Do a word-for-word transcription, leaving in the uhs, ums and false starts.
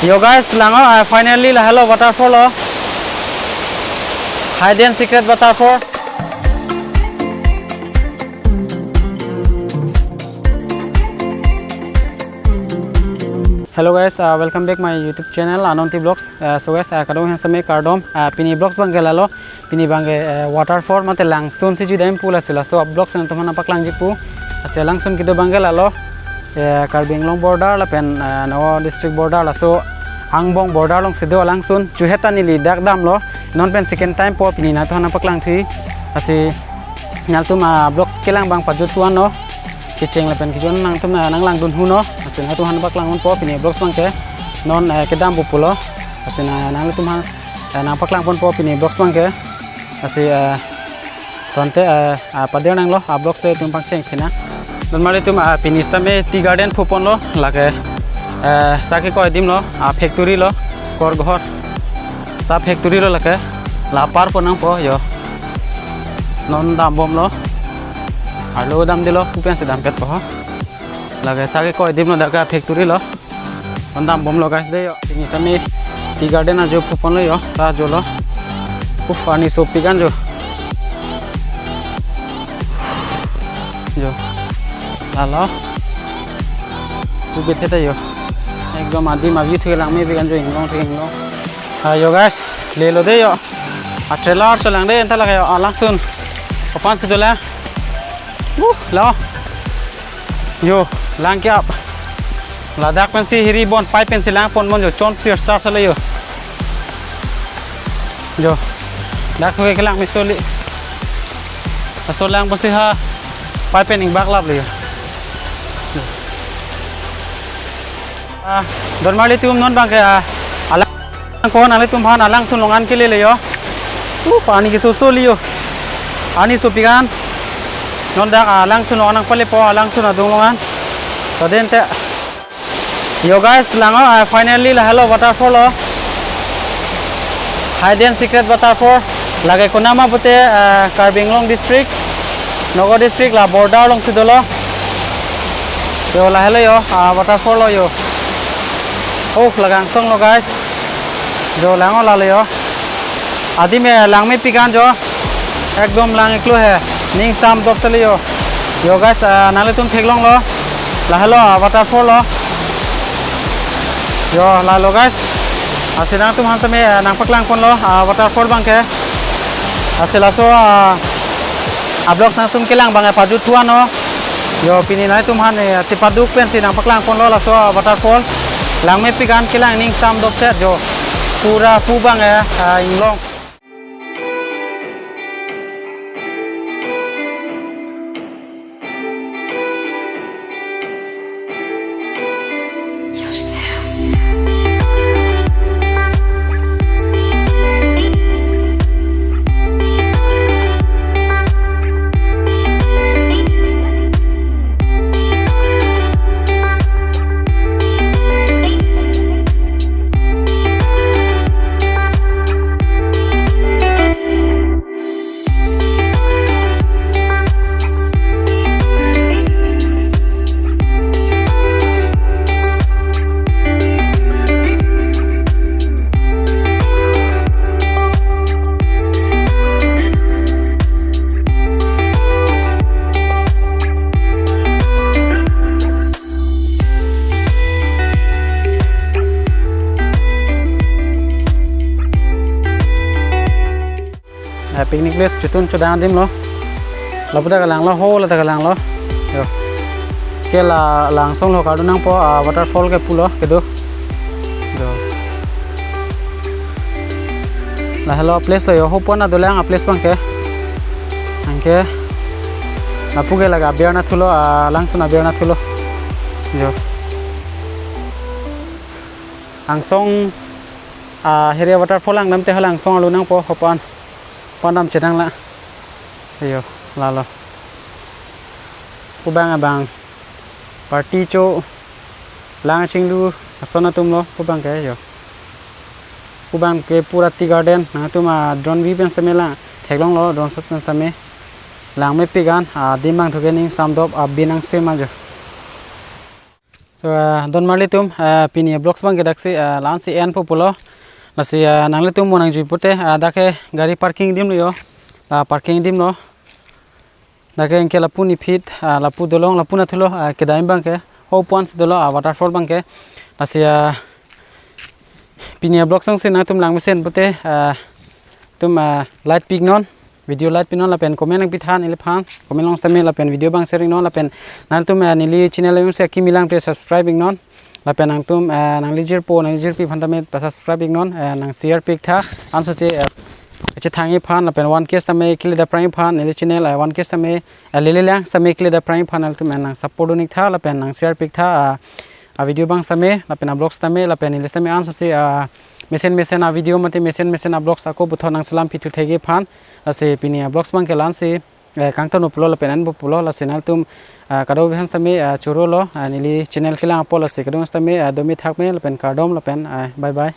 Yo guys, lang-o, ah, finally lahelo waterfall lo. Hidden secret waterfall. Hello guys, uh, welcome back my YouTube channel Ananti Vlogs. Uh, so guys, uh, kadokave sitame kardom. Uh, pini vlogs abangke lalo. Pini abangke, eh, waterfall mate langsun si judai pu lasi laso vlogs nangtumphan nangpaklangji pu. Lasi langsun kedo abangke lalo, eh, Karbi Anglong border lapen, eh, Nagaon district border laso angbong border alongsi do langsun. Chuhet ta neli dak damlo. Non pen second time po pini nangtumphan nangpaklangthu. Lasi nangtum, ah, vlogs kelang abang pajut tuan no. Kecheng lapen kejun nangtum, ah, nanglangdun hu no. Lasi nangtumphan nangpaklangdun po pini vlogs abangke. Non, eh, kedam pu pulo. Lasi na nangtumphan eh, nangpaklangponpo pini vlogs abangke. Lasi, eh, tangte, eh, ah, padir nanglo, ah, vlogs si itum pangcheng pina. Donmarli atum, ah, pini sitame tea garden phuponlo, lake, eh, sake koi adim lo, ah, factory lo, Korghor. Sa factory lo lake, la par pon nangpo yo. Non dambomlo. Arlo damdelo, pupen si dampetpo ho. Lake sake koi adim lo, dak factory lo. Non dambomlo guys de yo. Pini sitame tea garden ajo phuponlo yo. Ta ajo lo. Uf, ani sopik an jo. Jo. Lalo. Pu bete ta yo. Ekdom adim avi thu langmepik an jo, inglong thu inglong. Ah, yo guys, lelo de yo. A trailer so lang de, anta lake yo, ah, langsun. Kopan si dolang. Uh, lo. Yo, lang ke ap. Ladak pensi hiri bon, pipe pensi langpon bon jo, chon sir sar sale yo. Jo. Dak thu ke lang me soli. Laso lang pensi ha pipe pen ingbak lap le yo. Ah, donmarli atum non abangke, ah, alang ko nanglitumphan alangsun along an kelele yo. Uh, pani keso soli yo. Ani sopik an. Non dak alangsun along an nangpalepo, alangsun adung along an. To den te. Yo guys, lang-o, ah, finally lahelo waterfall lo. Hidden secret waterfall. Lake konat ma pute, ah, Karbi Anglong district, Nagaon district la border alongsi dolo. Yo lahelo yo, ah, waterfall lo yo. Oh, lake angsong lo guys. Jo lang-o lalo yo. Adim ke langmepik an jo. Ekdom lang iklo he. Ning samdop tele yo. Yo guys, ah, nanglitum theklonglo. Lahelo, ah, waterfall lo. Yo, lalo guys. Lasi nangtumphan sitame, ah, nangpaklangponlo, ah, waterfall abangke. Lasi laso, ah, ah, vlogs nangtum kelang abang, eh, pajut tuan no. Yo, pini nangtumphan, eh, chepaduk pensi nangpaklangponlo laso, ah, waterfall. Langmepik an, kelang ning samdop set jo. Pura pu abang, eh, ah, inglong. Eh, picnic place chotun chodang adim lo. Lapu ta kelanglo, ho la ta kelanglo. Yo. Ke la langsong lo kardom nangpo, ah, waterfall ke pulo kedo. Yo. Lahelo place lo yo, ho pon adolang a place abangke. Anke. Lapu ke lake aber nathulo, ah, langsun aber nathulo. Yo. Angsong, ah, hiri waterfall angdam te hala angsong arlo nangpo hopan. Pandam chedang la. Ayo, lalo. Pu abang abang. Party cho. Lang chinglu ason atum lo pu abangke yo. Pu abangke pura tea garden. Nangtum a drone view pen sitame lang. Theklonglo drone shot pen sitame. Langmepik an. Adim abang thu ke ning samdop abi nang sema jo. So, ah, don marlitum, ah, pini vlogs abang ke daksi, ah, la-ansi enpo pulo. Lasi, ah, nanglitum mo nangjui pute, ah, dak ke gari parking adim lo yo. Ah, parking adim lo. Dak ke anke lapu ni phit, ah, lapu dolong, lapu nathulo, ah, kedam abang ke. Ho puan si dolo, ah, waterfall abang ke. Lasi, ah, pini vlogs alongsi nangtum langmesen pute, ah, tum, ah, like piknon, video like pinon lapen comment nangpitha neliphan, comment along setame lapen video abang share iknon lapen nangtum, ah, neli channel alongsi akimi lang te subscribe iknon lapen nangtum, ah, nangli jirpo, nangli jirpi aphan tame pa subscribe iknon, ah, nang share piktha, anso si, ah, chethang iphan lapen one K setame kele daprang iphan, neli channel, ah, one K setame, ah, lele lang setame kele daprang iphan nangtum, ah, nang support dun iktha lapen nang share piktha, ah, a video abang setame lapen a vlogs setame lapen neli setame anso si, ah, mesen mesen a video mate mesen mesen a vlogs ako puthot nang selam pithu thekji aphan. Lasi pini a vlogs abang ke la-ansi, eh, kangton pulo lapen enpo pulo, lasi nangtum, ah, kadokave aphan setame, ah, choro lo, ah, neli channel kelang apot, lasi kadokave setame, ah, domi thakme lapen kardom lapen, ah, bye bye.